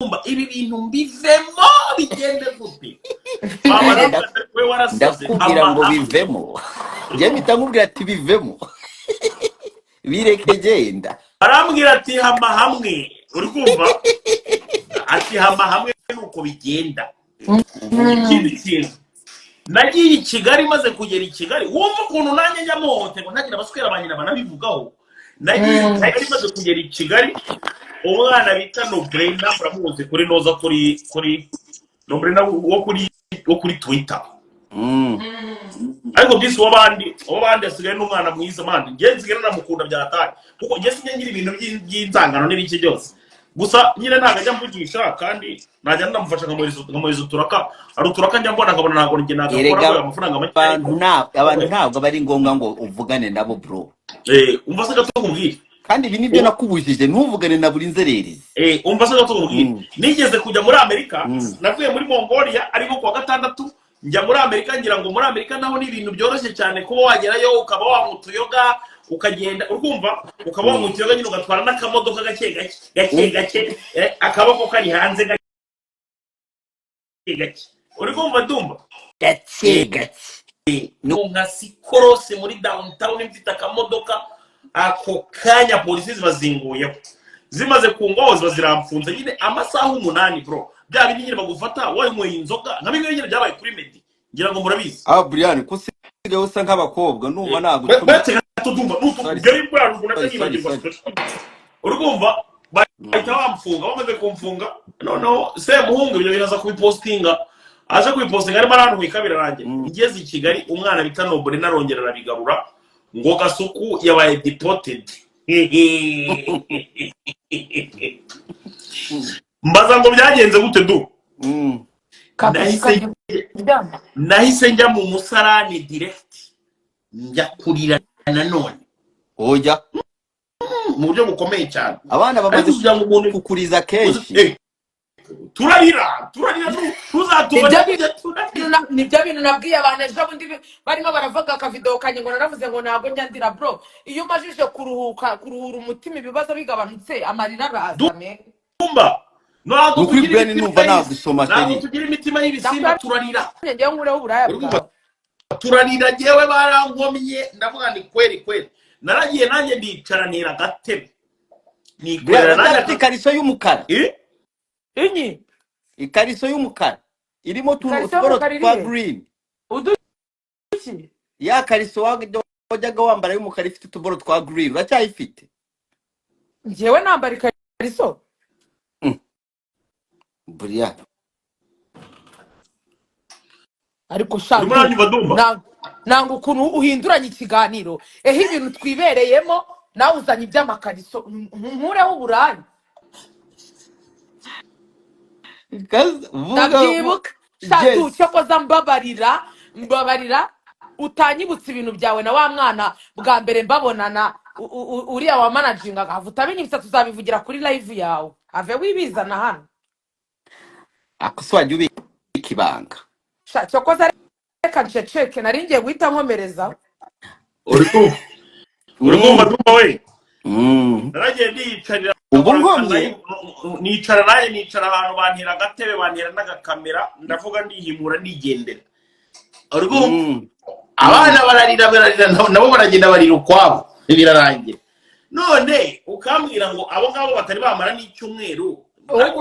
Ndumva ibi bintu mbivemo, bigende gute? Mama aravuga ati: "We warasaze." Ndakubwira Hama ngo hamwe. Bivemo. Njye mpita nkubwira ati: "Bivemo, bireke, genda." Arambwira ati: "Hama hamwe." Uri kumva? Ati: "Hama hamwe, nuko bigenda." Ikindi kintu, nagiye i Kigali, maze kugera i Kigali, wumva ukuntu nanjye njya muhohoterwa, ntagira abaswera ba nyina banabivugaho. Nagiye i Kigali, maze kugera i Kigali, umwana bita Nobrena, muramuzi kuri noza, kuri Nobrena wo kuri Twitter. Ariko disi w'abandi asigaye n'umwana mwiza, man. Njye nsigaye nanamukunda byatari, kuko njye sinjya ngira ibintu by'inzangano n'ibiki byose. Gusa nyine ntabwo ajya mvugisha, kandi najya namufasha nkamuhereza uturaka. Hari uturaka njya mbona nkabona ntabwo njye nagakora Erega kubera amafaranga make, abantu ariko abantu ntabwo aba ari ngombwa ngo uvugane nabo, bro. Umva se gato nkubwire. Kandi ibi nibyo nakubujije, ntuvugane na buri nzererezi. Umva se gato nkubwire. Nigeze kujya muri Amerika. Navuye muri Mongolia ariko kuwa gatandatu njya muri Amerika, ngira ngo muri Amerika naho ni ibintu byoroshye cyane kuba wagerayo, ukaba wanywa utuyoga, ukagenda, urumva, ukaba wanywa utuyoga nyine, ugatwara n'akamodoka gake gake gake gake, akaboko kari hanze gake gake. Uri kumva, ndumva? Gake gake. No nka sikorose muri downtown, mfite akamodoka, ako kanya polisi zibazinguyeho. Zimaze kungwaho, ziba ziramfunze nyine amasaha 8, bro. Bya bindi nyine bagufata wanyweye inzoga, nka bimwe nyine byabaye kuri Meddy, ngira ngo murabizi. Ah, Brian, ko usigaye usa nk'abakobwa, ndumva nagucomeka. Uretse gato, ndumva. Sorry. Nutugari bwa ruguru Sorry, sorry. nibagirwa. Sorry. Uri kumva? Bahita bamfunga. Bamaze kumfunga, noneho Semuhungu ibyo bintu aza kubipostinga, aje kubipostinga arimo arantwika, birarangira. Ngeze i Kigali, umwana bita Nobure narongera arabigarura ngo Gasuku yabaye deported. Mbaza ngo byagenze gute du? Kabisa. Nahise Kuryama. Nahise njya mu musarani direct, njya kurira nanone. Oya. Mu buryo bukomeye cyane. Abana Ariko bamaze kugira ngo umuntu kukuriza kenshi. Turarira, turarira, ntuzatubone. Nibyo. Kujya turarira. Nibyo bintu nabwiye abantu ejo bundi, barimo baravuga akavidewo kanjye ngo naravuze ngo ntabwo njya ndira. Bro, iyo umajije kuruhuka, kuruhura umutima, ibibazo bigabanutse, amarira araza me. Dumba, ntabwo Ni ukuri. tugira Brian, imitima numva y'ibisi nagusoma ntabwo chérie. tugira imitima y'ibisimba, turarira. Ngewe nkureho uburaya Uri kumva? bwawe. Turarira. Njyewe barankomye, ndavuga ni kweri kweri, naragiye nanjye ndicara, nira agatebe, Brian, nikorera nanjye. uracyafite ikariso y'umukara? Eh? Inyi? Ikariso y'umukara irimo Ikariso utuboro y'umukara iri twa he? green. Uduki? Ya kariso wajyaga wambara y'umukara ifite utuboro twa green, uracyayifite? Ngewe nambara ikariso? Brian. Ariko sha Urimo du uranyumva, Dumba? Nanga ukuntu uhinduranya ikiganiro. Eho ibintu twibereyemo, nawe uzanye iby'amakariso. Nkureho uburaya. Vuga. Ndabyibuka sha du. Yes. Cyokoza mbabarira, mbabarira, utanyibutsa ibintu byawe na wa mwana bwa mbere mbabonana, uriya wa manajinga, have utabinyibutsa, tuzabivugira kuri live yawe, have wibizana hano. Ako se wajya ubika ibanga? Sha, cyokoza reka nceceke, nari ngiye guhita nkomereza. Uri kumva? Uri kumva, Dumba we? Naragiye ndiyicarira. Ubu nkora nkomye. Nicara nanjye, nicara ahantu, bantera agatebe, bantera n'agakamera, ndavuga, ndihimura, ndigendera. Uri kumva? Abana bararira, bararira, nabo baragenda barira ukwabo, birarangira. None ukambwira ngo abo ngabo batari bamara n'icyumweru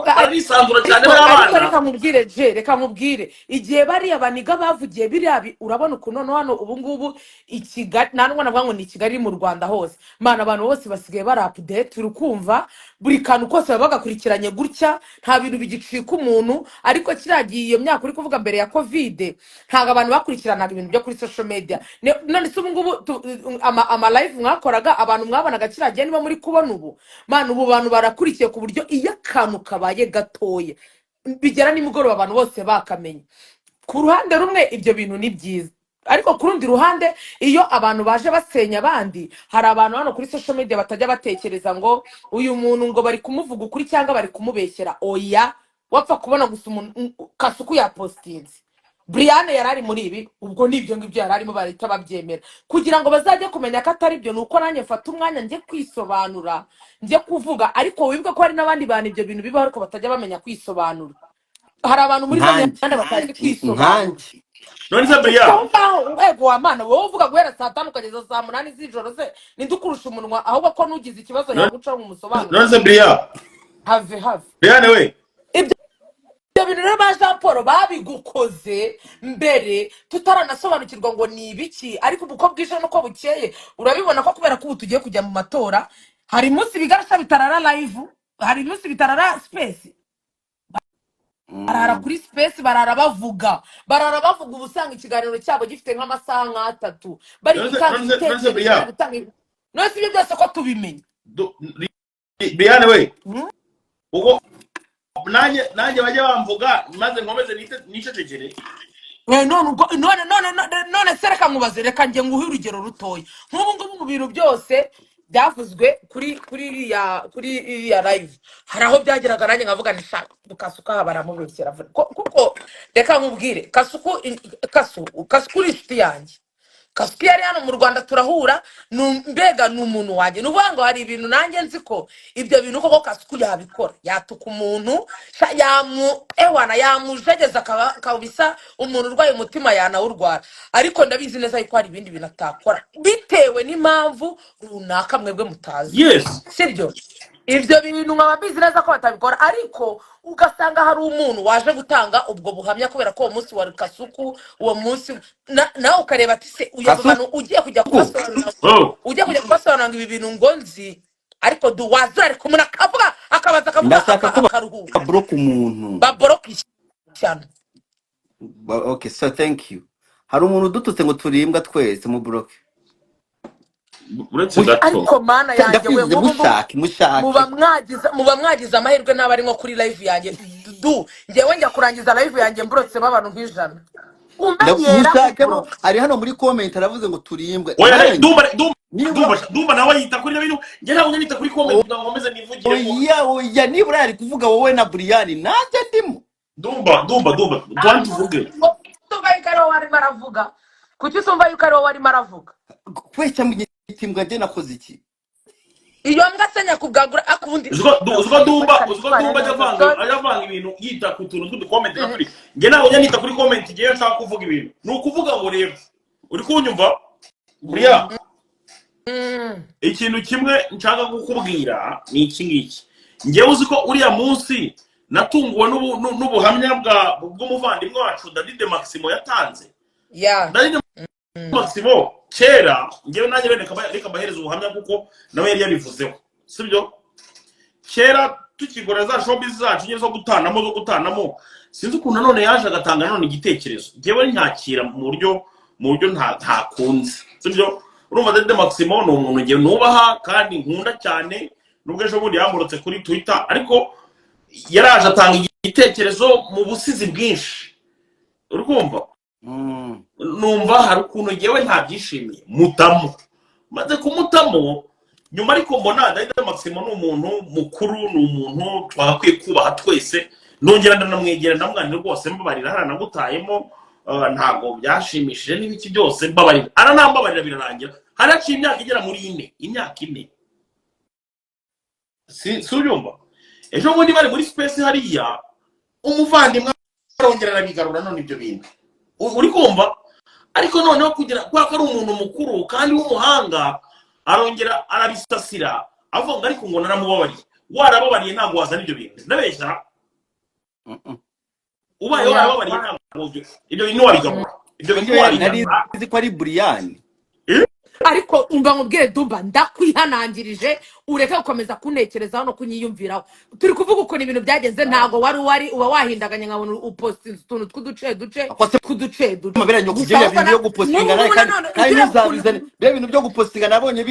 barisanzura cyane. Ariko Bariya ariko bana. Reka nkubwire je, reka nkubwire, igihe bariya baniga bavugiye biriya urabona ukuntu noneho hano ubu ngubu i Kigali, nta nubwo navuga ngo ni i Kigali, mu Rwanda hose mana, abantu bose basigaye bari update. Uri kumva, buri kantu kose baba bagakurikiranye gutya, nta bintu bigicika umuntu. Ariko kiriya gihe, iyo myaka uri kuvuga mbere ya COVID, ntabwo abantu bakurikiranaga ibintu byo kuri social media. None se ubu ngubu ama live mwakoraga, abantu mwabonaga kiriya gihe niba muri kubona ubu? Mana, ubu bantu barakurikiye ku buryo iyo akantu kabaye gatoya bigera nimugoroba abantu bose bakamenya. Ku ruhande rumwe ibyo bintu ni byiza, ariko ku rundi ruhande, iyo abantu baje basenya abandi, hari abantu hano kuri social media batajya batekereza ngo uyu muntu ngo bari kumuvuga ukuri cyangwa bari kumubeshyera. Oya, wapfa kubona gusa umuntu Kasuku yapositinze. Brian yari ari muri ibi, ubwo nibyo ngibyo yari arimo, bahita babyemera. Kugira ngo bazajye kumenya ko atari byo, ni uko nanjye mfata umwanya njye kwisobanura, njye kuvuga. Ariko wibuke ko hari n'abandi bantu ibyo bintu bibaho ariko batajya bamenya kwisobanura. Hari abantu muri ino Nkanjye. mihanda batazi kwisobanura. Nkanjye. None se Brian, Aho ngaho ego wa mana, wowe uvuga guhera saa 5 ukageza saa 8 z'ijoro, se ninde ukurusha umunwa? Ahubwo ko n'ugize ikibazo yagucaho ngo umusobanurire. None se Brian, Have have. Brian we. Ibyo bintu rero ba Jean Paul babigukoze mbere tutaranasobanukirwa ngo ni ibiki, ariko ubu uko bwije n'uko bukeye urabibona ko kubera ko ubu tugiye kujya mu matora, hari umunsi bigarasha bitarara live, hari umunsi bitarara space, barara kuri space, barara bavuga, barara bavuga. Uba usanga ikiganiro cyabo gifite nk'amasaha nk'atatu, bari None se gutanga none se ibitekerezo, bari Brian, gutanga. None si ibyo byose ko tubimenya? Brian we, Hmm? ubwo nanjye bajya bamvuga maze nkomeze nicecekere? None ubwo none se reka nkubaze, reka njye nguhe urugero rutoya. Nk'ubu ngubu mu bintu byose byavuzwe kuri iriya live, hari aho byageraga nanjye nkavuga nti sha, Kasuku aha baramubeshyera. Kuko reka nkubwire, Kasuku, Kasu, Kasuku uri inshuti yanjye. Kasuku iyo ari hano mu Rwanda turahura, mbega ni umuntu wanjye. Ni ukuvuga ngo hari ibintu nanjye nzi ko ibyo bintu koko Kasuku yabikora, yatuka umuntu, yamu ewana yamujegeza, akaba bisa umuntu urwaye umutima yanawurwara. Ariko ndabizi neza yuko hari ibindi bintu atakora bitewe n'impamvu runaka mwebwe mutazi. Sibyo? Ibyo bintu nkaba mbizi neza ko batabikora, ariko ugasanga hari umuntu waje gutanga ubwo buhamya kubera ko uwo munsi wari Kasuku, uwo munsi nawe ukareba ati se uyu abo Kasuku. bantu ugiye kujya kubasobanurira, Oh. ugiye kujya kubasobanurira ngo ibi bintu ngo nzi, ariko du wazura ariko umuntu akavuga, akabaza, akavuga, Ndashaka ko akaruhuka. Bablock umuntu. Baboroka ishyano. Okay, so thank you. Hari umuntu udututse ngo turimbwa twese, mu block. Uretse gato. Ariko Mana yanjye we! Ndakwinginze. Nk'ubu ngubu Mushake, mushake. Muba mwagize amahirwe n'aba ari nko kuri live yanjye. Du njyewe njya kurangiza live yanjye mburotsemo abantu nk'ijana, umenyera Mushakemo. kubroka. Ari hano muri comment, aravuze ngo turimbwa. Oya. Nanjye Dumba, Dumba. Nibura Dumba, Dumba nawe yita kuri ibyo bintu. Njye ntabwo njya nita kuri comment kugira ngo nkomeze nivugiremo. Oya, oya, nibura yari kuvuga wowe na Brian, nanjye ndimo. Dumba, Dumba, Dumba, tuwani tuvuge. Usumva yuko ariwo warimo aravuga? Kuki usumva yuko ariwo warimo aravuga? Kubeshya mu gitimbwa, njye nakoze iki? Iyo mbwa se nyakubwagura akubundi. Uziko Dumba, uziko Reka Dumba ajya nitware avanga neza. ajya avanga ibintu, yita ku tuntu tw'uducomment na turi. Njye ntabwo njya nita kuri comment. Igihe nshaka kuvuga ibintu, ni ukuvuga ngo rero uri kunyumva buriya, ikintu kimwe nshaka kukubwira ni iki ngiki: njyewe uzi ko uriya munsi natunguwe n'ubuhamya bw'umuvandimwe wacu David Maximo yatanze. David Maximo kera, njyewe nanjye reka mbahereze ubuhamya kuko nawe yari yabivuzeho, sibyo? Kera tukigora za showbiz zacu nyine zo gutanamo, sinzi ukuntu nanone yaje agatanga nanone igitekerezo, njyewe ntakira mu buryo ntakunze, sibyo? Urumva David Maximo ni umuntu njyewe nubaha kandi nkunda cyane, nubwo ejo bundi yamurutse kuri Twitter, ariko yaraje atanga igitekerezo mu busizi bwinshi, uri kumva? Numva hari ukuntu ngewe ntabyishimiye, mutamo. Maze kumutamo nyuma, ariko mbona David Maximo ni umuntu mukuru, ni umuntu twagakwiye kubaha twese. Nongera ndanamwegera, ndamwanira rwose, mbabarira haranagutayemo, ntabwo byashimishije n'ibiki byose, mbabarira. Aranambabarira, birarangira. Haraciye imyaka igera muri ine, imyaka 4, si ubyumva? Ejo bundi bari muri space hariya, umuvandimwe arongera arabigarura none ibyo bintu. Uri kumva? Ariko noneho kugira kubera ko ari umuntu mukuru kandi w'umuhanga, arongera arabisasira, avuga ngo ariko ngo naramubabariye. Warababariye ntabwo wazana ibyo bintu. Ndabeshya? Ubaye Oya. warababariye, ntabwo ibyo bintu wabigarura, ibyo bintu Njyewe nari wabigarura. nzi ko ari Brian. Eh? Ariko umva nkubwire Dumba, ndakwihanangirije ureke gukomeza kuntekerezaho no kunyiyumviraho. Turi kuvuga ukuntu ibintu byagenze, ntabwo wari uba wahindaganya nkabona upostinze utuntu tw'uduce duce Ako se tw'uduce duce mabera nyoko, gusa. biriya Ahubwo bintu byo gupostinga n'ubu nawe ngubu kandi nanone kandi ugira ukuntu ntuzabizane biriya bintu byo gupostinga, nabonye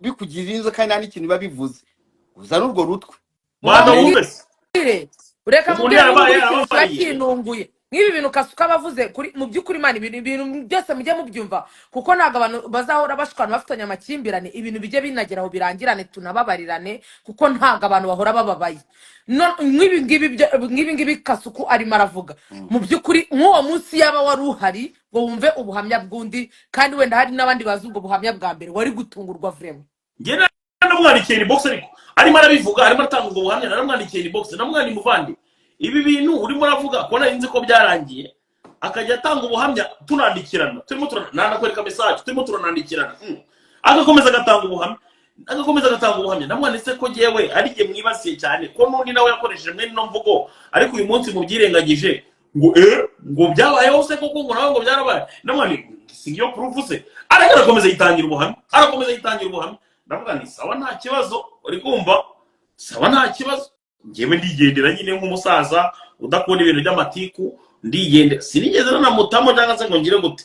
bikugirira inzoka kandi nta n'ikintu biba bivuze. Uzane urwo rutwe. Banza Umva wumve se. nkubwire, reka Umuntu nkubwire, n'ubu yarabaye ngubu ikintu kiba yarababariye. kintunguye. Nk'ibi bintu Kasuka bavuze kuri, mu by'ukuri, Imana, ibintu byose mujye mubyumva, kuko ntabwo abantu bazahora bashwana bafitanye amakimbirane. Ibintu bijye binagera aho birangirane, tunababarirane, kuko ntabwo abantu bahora bababaye. Nk'ibi ngibi nk'ibi ngibi Kasuku arimo aravuga, mu by'ukuri nk'uwo munsi yaba wari uhari ngo wumve ubuhamya bw'undi, kandi wenda hari n'abandi bazi ubwo buhamya bwa mbere, wari gutungurwa vraiment. Njye namwandikiye inbox, ariko arimo arabivuga, arimo aratanga ubwo buhamya. Naramwandikiye inbox, namwandi: "Muvandi, ibi bintu urimo uravuga ko nari nzi ko byarangiye." Akajya atanga ubuhamya, tunandikirana, turimo nanakwereka message, turimo turanandikirana. Agakomeza agatanga ubuhamya, agakomeza agatanga ubuhamya. Namwanditse ko jyewe ari jye mwibasiye cyane, ko n'undi nawe yakoresheje mwene ino mvugo, ariko uyu munsi mubyirengagije, ngo ngo byabayeho se koko, ngo nawe ngo byarabaye. Namwandi si ngiyo proof se? Ariko arakomeza yitangira ubuhamya, arakomeza yitangira ubuhamya. Ndavuga nti: "Sawa, nta kibazo." Uri kumva? Sawa, nta kibazo. Njyewe ndigendera nyine nk'umusaza udakunda ibintu by'amatiku, ndigendera, sinigeze nanamutamo cyangwa se ngo ngire gute.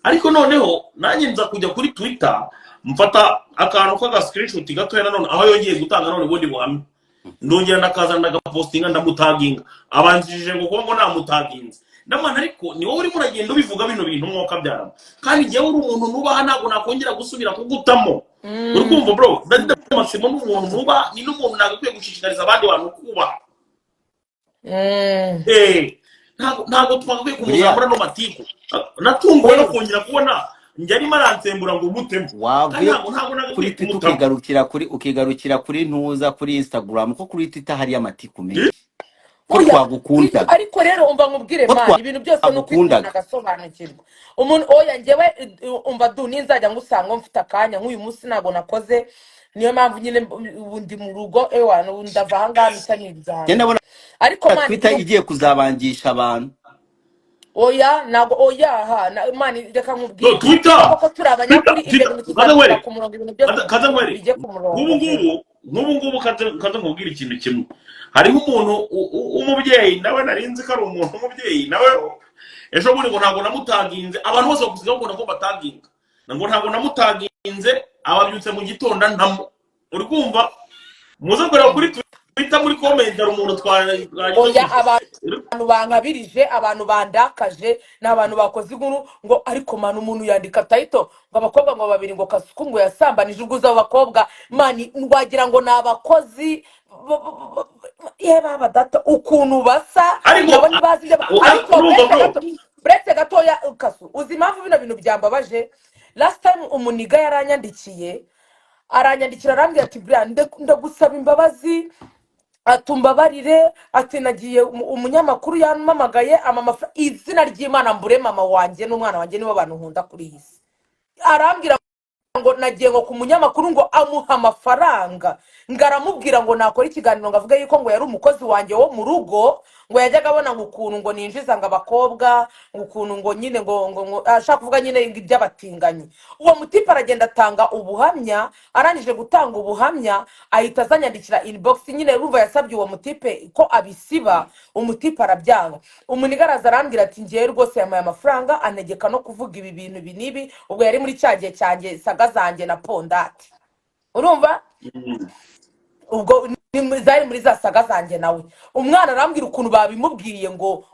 Ariko noneho nanjye nza kujya kuri Twitter, mfata akantu k'aga screenshot gatoya nanone aho yongeye gutanga none ubundi buhamya, ndongera ndakazana, ndagapostinga, ndamutaginga. Abanjije ngo kuba ngo namutaginze. Ndamwana: "Ariko ni wowe urimo uragenda ubivuga bino bintu, mwuka byarama, kandi njyewe uri umuntu nubaha, ntabwo nakongera gusubira kugutamo." Uri kumva, bro? David Maximo ni umuntu nubaha, ni n'umuntu nagakwiye gushishikariza abandi bantu kubaha. Ntabwo twagakwiye Buriya kumuzamura no matiku. Natunguwe no kongera kubona njye arimo aransembura ngo mutemo, kandi wavuye ntabwo kuri nagakwiye Twitter kumutamo. ukigarukira kuri ntuza, kuri Instagram, ko kuri Twitter hariyo amatiku menshi, ko Oya, twagukundaga. Ariko rero umva nkubwire, Ko man, ibintu byose ni uko umuntu twagukundaga. agasobanukirwa. Umuntu, oya, njyewe umva du, ninzajya ngusanga mfite akanya, nk'uyu munsi ntabwo nakoze, niyo mpamvu nyine ubu ndi mu rugo, ewa, ubu ndava ahangaha mpita Njye niryamye. ndabona Ariko man, Twitter igiye kuzabangisha abantu. Oya, ntabwo, oya, ha man, reka No, nkubwire, Twitter niba koko turi Twitter abanyakuri, ibyo Twitter bintu kaza tuzabishyira nkwereke. ku murongo, ibintu byose Kaza nkwereke. bijye ku murongo Nk'ubu pe. ngubu, nk'ubu ngubu, kaze nkubwire ikintu kimwe. Hariho umuntu w'umubyeyi nawe, nari nzi ko ari umuntu w'umubyeyi nawe, ejo bundi ngo ntabwo namutaginze. Abantu bose bakusiga bakunda ko bataginga, ngo ntabwo namutaginze. Ababyutse mu gitondo ntamo. Uri kumva? Muze kureba kuri Twitter, muri comment, hari umuntu twagize Oya, gutya. Abantu bankabirije, abantu bandakaje, ni abantu bakoze inkuru ngo, ariko man, umuntu yandika title ngo abakobwa ngo babiri ngo Kasuku ngo yasambanije. Ubwo uzi abo bakobwa, man, wagira ngo ni abakozi ye baba data, ukuntu basa. Ariko Nabo ntibazi ibyo ariko urumva, buretse bro. gato, buretse gatoya. Kasu, uzi impamvu bino bintu byambabaje? Last time umuniga yaranyandikiye, aranyandikira, arambwira ati: "Brian, ndagusaba imbabazi," atumbabarire, ati: "Nagiye umunyamakuru yampamagaye ama izina ry'Imana, mbure mama wanjye n'umwana wanjye, nibo bantu nkunda kuri iyi si." Arambwira ngo nagiye ngo ku munyamakuru, ngo amuha amafaranga, ngo aramubwira ngo nakora ikiganiro, ngo avuge yuko ngo yari umukozi wanjye wo mu rugo, ngo yajyaga abona ngo ukuntu ngo ninjiza ngo abakobwa, ngo ukuntu ngo nyine ngo ashaka kuvuga nyine ngo iby'abatinganyi. Uwo mutipe aragenda atanga ubuhamya. Arangije gutanga ubuhamya, ahita azanyandikira inbox nyine. Urumva, yasabye uwo mutipe ko abisiba, umutipe arabyanga. Umuniga araza arambwira ati: "Ngewe rwose yampaye amafaranga, antegeka no kuvuga ibi bintu ibi n'ibi." Ubwo yari muri cya gihe cyanjye, saga zanjye na Pondati, urumva? Ubwo zari muri za saga zanjye nawe. Umwana arambwira ukuntu babimubwiye, ngo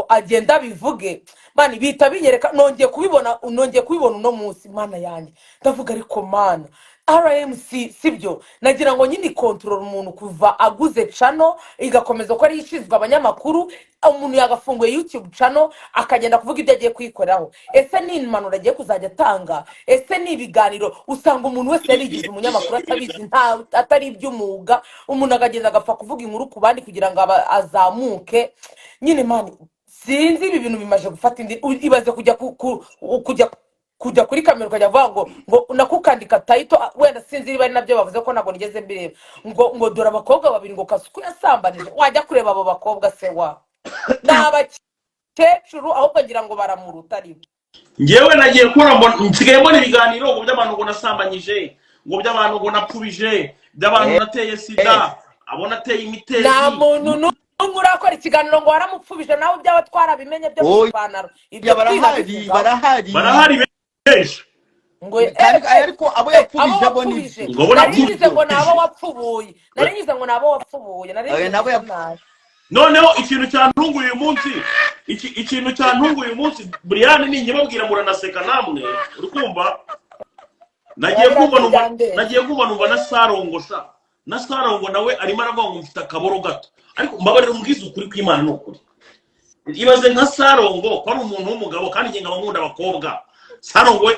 agende abivuge. Man, bihita binyereka, nongeye kubibona uno munsi. Mana yanjye, ndavuga: "Ariko mana, RMC sibyo?" Nagira ngo nyine ikontorora umuntu kuva aguze channel, igakomeza ko ariyo ishinzwe abanyamakuru. Umuntu yagafunguye YouTube channel, akagenda kuvuga ibyo agiye kuyikoraho. Ese ni impanuro agiye kuzajya atanga? Ese ni ibiganiro? Usanga umuntu wese yarigize umunyamakuru atabizi, nta atari iby'umwuga. Umuntu akagenda agapfa kuvuga inkuru ku bandi kugira ngo azamuke nyine. Man, sinzi, ibi bintu bimaze gufata indi. Ibaze kujya kujya kuri kamera, ukajya avuga ngo nakukandika title, wenda sinzi niba ari nabyo bavuze, ko ntabwo nigeze mbireba, ngo dore abakobwa babiri ngo Kasuku yasambanije. Wajya kureba abo bakobwa se, wa, ni abakecuru, ahubwo ngira ngo baramuruta aribo. Njyewe nagiye kubona, mbona nsigaye mbona ibiganiro ngo by'abantu ngo nasambanyije, ngo by'abantu ngo napfubije, by'abantu nateye sida, abo nateye imitezi. Nta muntu n'umwe urakora ikiganiro ngo waramupfubije. Nawe byaba twarabimenye byo mu Oya, ipantaro, ibyo barahari. twinabivugaho. Barahari. Barahari benshi. Ngo Kandi ariko abo abo yapfubije bo wapfubije. nibyo. Ngo abo Nari ngize ngo ni abo napfubije. wapfubuye, nari ngize ngo ni abo wapfubuye, nari Oya, ngize nabo ngo nabi. Noneho ikintu cyantunguye uyu munsi, ikintu cyantunguye uyu munsi, Brian, ninkibabwira muranaseka namwe, uri kumva? Nagiye kumva numva, Byandeye. nagiye kumva numva na Sarongo sha, na Sarongo nawe arimo aravuga ngo mfite akaboro gato. Ariko mbabarira umbwize ukuri kw'Imana, ni ukuri, ibaze nka Sarongo ko ari umuntu w'umugabo, kandi njye nkaba nkunda abakobwa. Sarongo we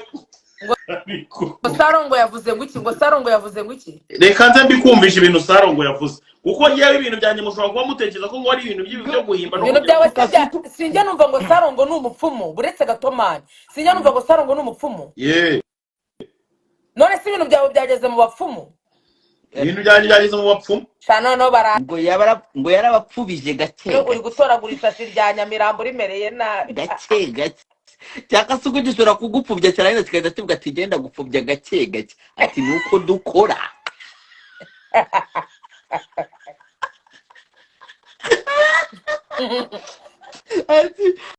Ngo Sarongo yavuze ngo iki? Ngo Sarongo yavuze ngo iki? Reka nze mbikumvisha ibintu Sarongo yavuze, kuko ngewe ibintu byanjye mushobora kuba mutekereza ko ngo ari ibintu byo guhimba no Ibintu kugira byawe ngo si bya sinjya numva ngo Sarongo ni umupfumu. Buretse gatomani, sinjya numva ngo Sarongo ni umupfumu. Ye. None se ibintu byawe byageze mu bapfumu? Ibintu byanjye byageze mu bapfumu. Sha, noneho bara Ngo ngo yarabapfubije gake uri gake. Gutoragura ishashi rya Nyamirambo rimereye nabi. Gake gake, cyangwa se ubwo gishobora kugupfubya cyane kigahita kivuga ati genda gupfubya gake gake, ati ni uko dukora. Ati